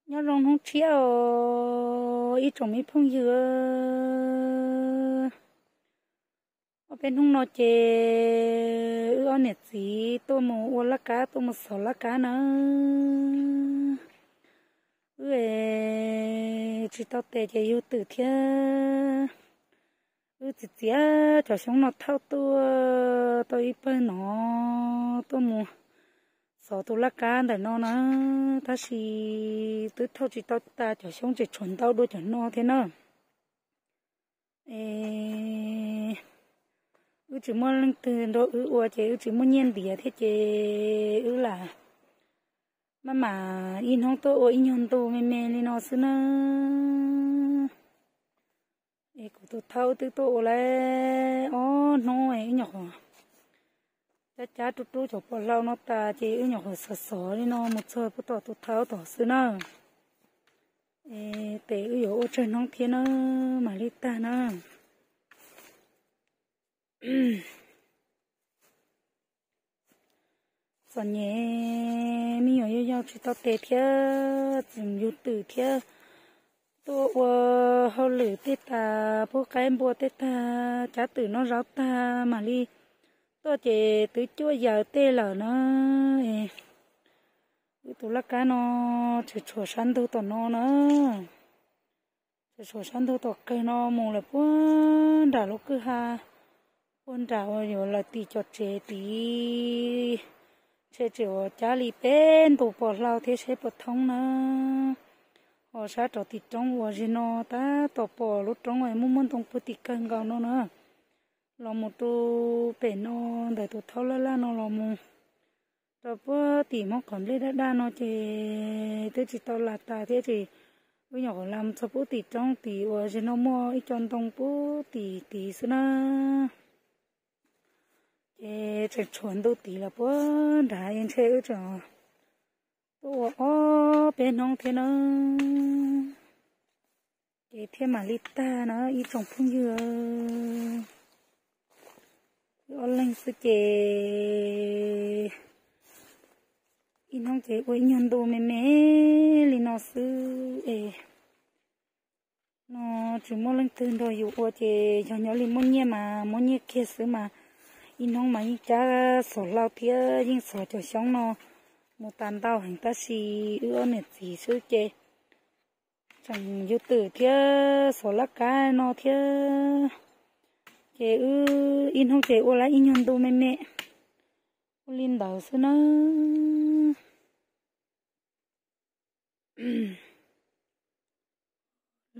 Nyob zoo hnub tshiab os ib tsoom me phooj ywg. Ob peb hnub no ces wb ob niam txiv tuaj mus ua laj kab, tuaj mus xov laj kab na. Wb tsis tau tes ces yug twm thiab. Wb txiav txiav cov xyoob no thauj tuaj tau ib pawg no tuaj mus xov tus laj kab ntawm no na, tab sis twb thauj tsis tau tas, cov xyoob tseem tshuav ntau dua cov no thiab na. Es wb tsis muaj leej twg nrog wb ua ces wb tsis muaj nyiaj ntiav thiab ces wb lam maj mam ib hnub tuaj ua ib nyuag ntu me me li no xwb na. Es kuv tus thaub twb tuaj ua lawm ob hnub, wb nyuam qhuav cab cab rub rub cov pos hlau no tas ces wb nyuam qhuav xov xov li no mus txog puag tom tus thaub tom xwb na. Es tes wb yuav ua tsawg hnub thiab na mam li tag na. Txom nyem, me nyuam yau yau tsis tau tes thiab tseem yug twm thiab. Tuaj ua hauj lwm tej tas, pub qaib npua tej tag, cab twm noj zaub tag mam li tuaj ces twb cuaj yaws tej lawm na. Wb tus laj kab no tseem tshuav sab ntug tom no na. Tseem tshuav sab ntug tom kawg no mus lawm puag nram lub kwj ha, puag nram uas yuav lawv tim cov tsev tid, ntshe tseem ua cab li peb ntu pos hlau thiab seb puas thoob na. Ho sab rov tim roob uas zig no tab tom pom lub roob es muaj muaj ntoo puag tim kawg nkaus no na. Los mus rau pem no, ntawm tus thaub laj laj no los mus rau puag tim hmoob qhov nplej daj daj no ces twb tsis tau las tas thiab ces wb nyuam qhuav las mus txog puag tim roob tid uas zig no muaj ib co ntoo puag tim tid xwb na. Ces tseem tshuav ntu tid lawm puag nrad, ntshe wb tseem tuaj ua ob peb hnub thiab na, ces thiaj mam li tag na ib tsoom phooj ywg. Wb ob leeg xwb ces ib hnub ces ua ib nyuag ntu me me li no xwb es no tsis muaj leej twg nrog yus ua ces yog nyob li muaj nyiaj mas muab nyiaj kiag xwb mas ib hnub mas yeej cab xov hlau thiab yeej xov cov xyoob no mus tas ntau heev tab sis wb ob niam txiv xwb ces tseem yug twm thiab xov laj kab no thiab ces wb ib hnub ces ua lawm ib nyuag ntu me me ua li ntawd xwb na.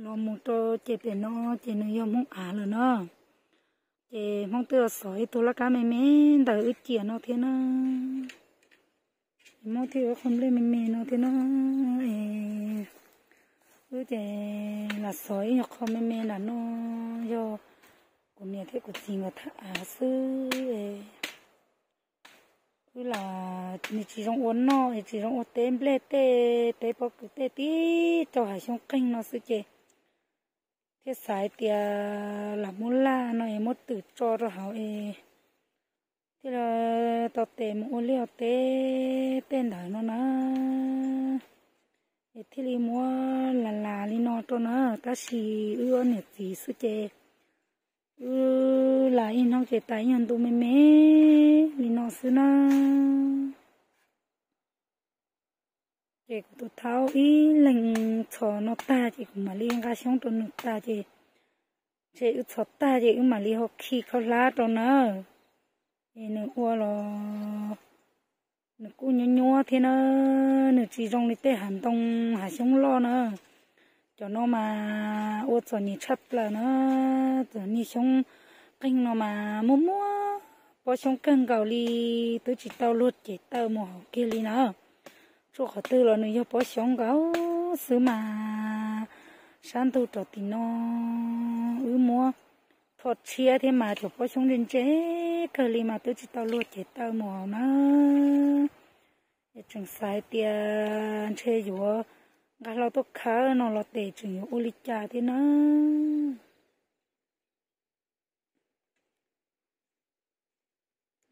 Los mus rau ces pem no ces nws yog hmoob av lawm na. Ces hmoob twb xov ib tug laj kab me me ntawm wb ciam no thiab na. Hmoob thiaj ua qho nplej me me no thiab na. Wb ces lam xov ib nyuag qho me me nram no, yog kuv niam thiab kuv txiv nkawd thaj av xwb. Wb lam nws tsis zoo ua noj es tsis zoo ua teb, nplej tej teb pob kws tej tib co hav xyoob qeeg no xwb ces thiaj xav hais tias lam muab laj no es muab twm tso rau hauv es thiaj li tau tes mus ua liaj ua teb tej ntawd no na. Es thiaj li muab las las li no rau na, tab sis wb ob niam txiv xwb ces wb las ib hnub ces tas ib nyuag ntu me me li no xwb na. Ces kuv tus thaub ib leeg txhos no tag ces kuv mam li nqa xyoob rau nws tas ces ntshe wb txhos tag ces wb mam li ho khi khaub hlab rau na. Es nws ua los nws kuj nyuab nyuab thiab na, nws tsis zoo li tej hav ntoo hav xyoob loj na. Cov no mas ua txom nyem tshaj plaws na, cov niag xyoob qeeg no mas muaj muaj pob xyoob kawg nkaus li, twb tsis tau luag cev taw mus hauv kiag li na. Tsuas qhov twg los nws yog pob xyoob nkaus xwb mas. Sab ntug rov tim no wb muab tho tshiab thiab mas cov pob xyoob ntse ntse kawg li mas twb tsis tau luag cev taw mus hauv na. Es tseem xav hais tias ntshe yuav nqa hlau tuaj khawb no los tes tseem yuav ua li cas thiab na.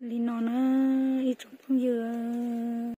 Li no na ib tsoom phooj ywg.